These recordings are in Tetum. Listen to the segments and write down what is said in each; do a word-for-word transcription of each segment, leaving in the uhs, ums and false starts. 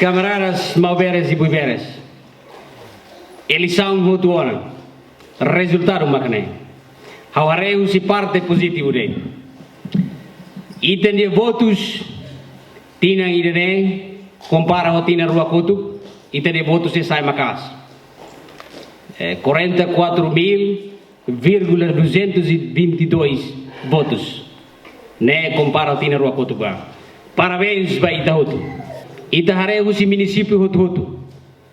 Kamaradas, maun-beres, ibun-beres. Eleisaun hotu ona. Rezultadu mak ne'e. Ha'u haree husi parte pozitivu de'it. Ita-nia votus tinan ida-ne'e, kompara ho tinan rua kotuk, ita-nia votus sei sai maka'as. Eh, quarenta e quatro mil vírgula duzentos e vinte e dois votus. Ne'e kompara ho tinan rua kotuk ba. Parabéns ba ita hotu. Ita haree husi munisípiu hotu-hotu.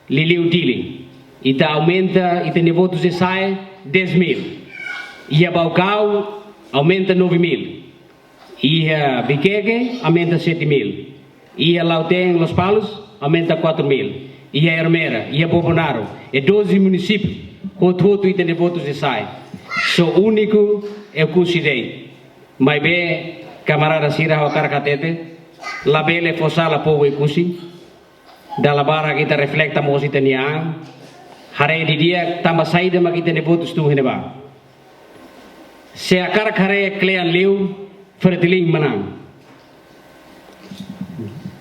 Liuliu Dili. Ita aumenta, ita-nia votus sei sai dez mil. Iha Baucau, aumenta nove mil. Iha Viqueque, aumenta sete mil. Iha Lautém, Lospalos, aumenta quatro mil. Iha Ermera, iha Bobonaro, e doze munisípiu, hotu-hotu ita-nia votus sei sai. Só úniku, Oekusi de'it. Maibé, kamarada sira, ha'u hakarak hatete, labele fó sala povu Oekusi. Dala barak ita refleta mós ita-nia an. Haree didi'ak tanba saida mak ita-nia votus tun iha ne'ebá. Se hakarak haree kle'an liu, Fretilin manán.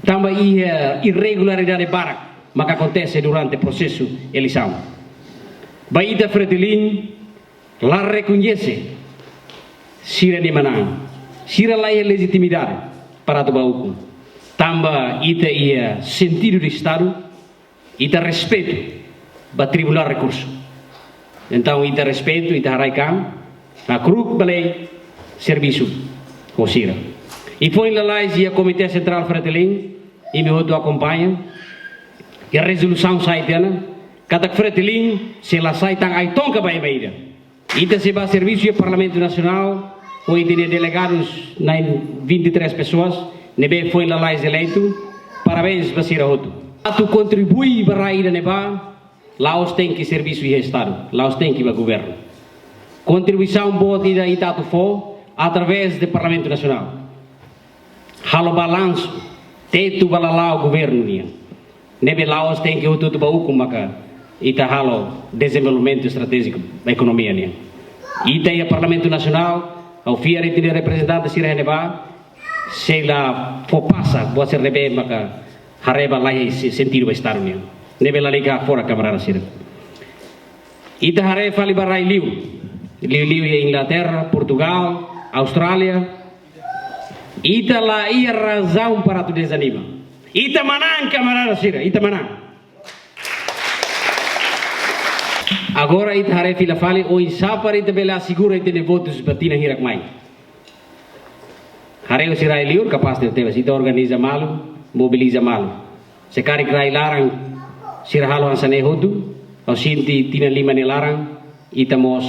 Tanba iha irregularidade barak maka akontese durante prosesu eleisaun. Ba ita Fretilin, la rekoñese sira-nia manán. Sira la iha lejitimidade para atu bá ukun. Tanba ita iha sentidu de Estadu, ita respeitu ba Tribunál Rekursu. Entaun, ita respeitu, ita haraik an, hakru'uk ba lei, servisu ho sira. I foin lalais iha Komité Sentrál Fretilin, imi hotu akompaña, iha rezolusaun sai tiha ona, katak Fretilin sei la sai tan ai-tonka ba ema ida. Ita sei bá servisu iha Parlamentu Nasionál, ho ita-nia delegadus na'in vinte e três pessoas, ne'ebé foin lalais eleitu, parabéns ba sira hotu. Atu kontribui ba rai ida-ne'ebá, la'ós tenke servisu iha Estadu, la'ós tenke ba governu. Kontribuisaun boot ida ita atu fó, através de Parlamentu Nasionál. Halo balansu, tetu ba lala'ok governu nian. Ne'ebé la'ós tenke hotu-hotu bá ukun maka ita halo dezenvolvimentu estratéjiku ba ekonomia nian. Ita iha Parlamentu Nasionál, ha'u fiar ita-nia reprezentante sira iha ne'ebá, sei la fó pasa buat sira ne'ebé maka haree ba laiha se-, sentidu ba Estadu nian. Ne'ebé lalika fora kamarada sira. Ita haree fali ba rai liur. Liuliu iha Inglaterra, Portugal, Austrália. Ita la iha razaun para atu dezanima. Ita manán, kamarada sira, ita manán. Agora ita haree fila fali, oinsá para ita bele asegura ita-nia votus ba tinan hirak mai. Haree husi rai liur, kapás tebes, ita organiza malu, mobiliza malu. Se karik rai laran sira halo hanesan ne'e hotu, ha'u sente tinan lima nia laran, ita mós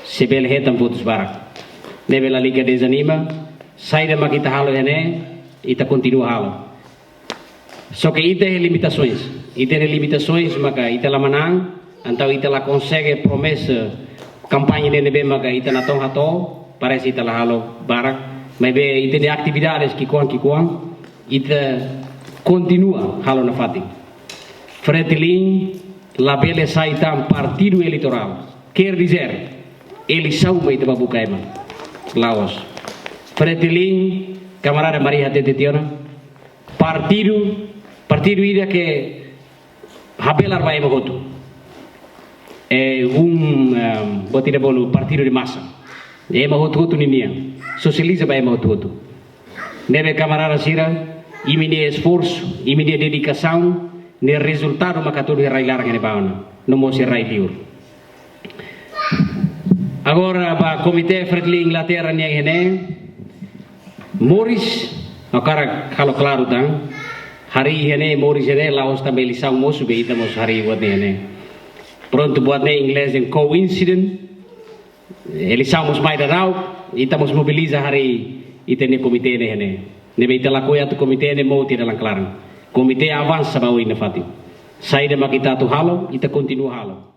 sei bele hetan votus barak. Ne'ebé lalika dezanima, saida mak ita halo iha ne'e, ita kontinua halo. Só ke ita iha limitasoens. Ita iha limitasoens maka ita la manán, entaun ita la konsege promesa kampaña ne'ebé maka ita natoon hato'o, parese ita la halo barak. Maibé ita-nia atividades ki'ikoan-ki'ikoan, ita kontinua halo nafatin. Fretilin labele sai tan partidu eleitorál. Quer dizer, eleisaun mak ita bá buka ema. La'ós. Fretilin, kamarada Mari hatete tiha ona, partidu, partidu ida ke habelar ba ema hotu. É um, ehm, buat ida bolu partidu de massa. Ema hotu-hotu ninian. Sosializa ba ema hotu-hotu. Ne'ebé kamarada sira, imi-nia esforsu, imi-nia dedikasaun, nia rezultadu maka hatudu iha rai laran iha ne'ebá ona. No mós iha rai liur. Agora ba Komité Fretilin Inglaterra nian iha ne'e, moris, ha'u hakarak halo klaru tan. Harii iha ne'e, moris iha ne'e, la'ós tanba eleisaun mosu be ita mós harii buat ne'e iha ne'e. Prontu, buat ne'e inglés dehan coincidence. Eleisaun mós mai daudaun, ita mós mobiliza harii ita-nia komité ne'e iha ne'e. Ne'ebé ita lakohi atu komité ne'e mout iha dalan klaran. Komité avansa ba oin nafatin. Saida mak ita atu halo, ita kontinua halo.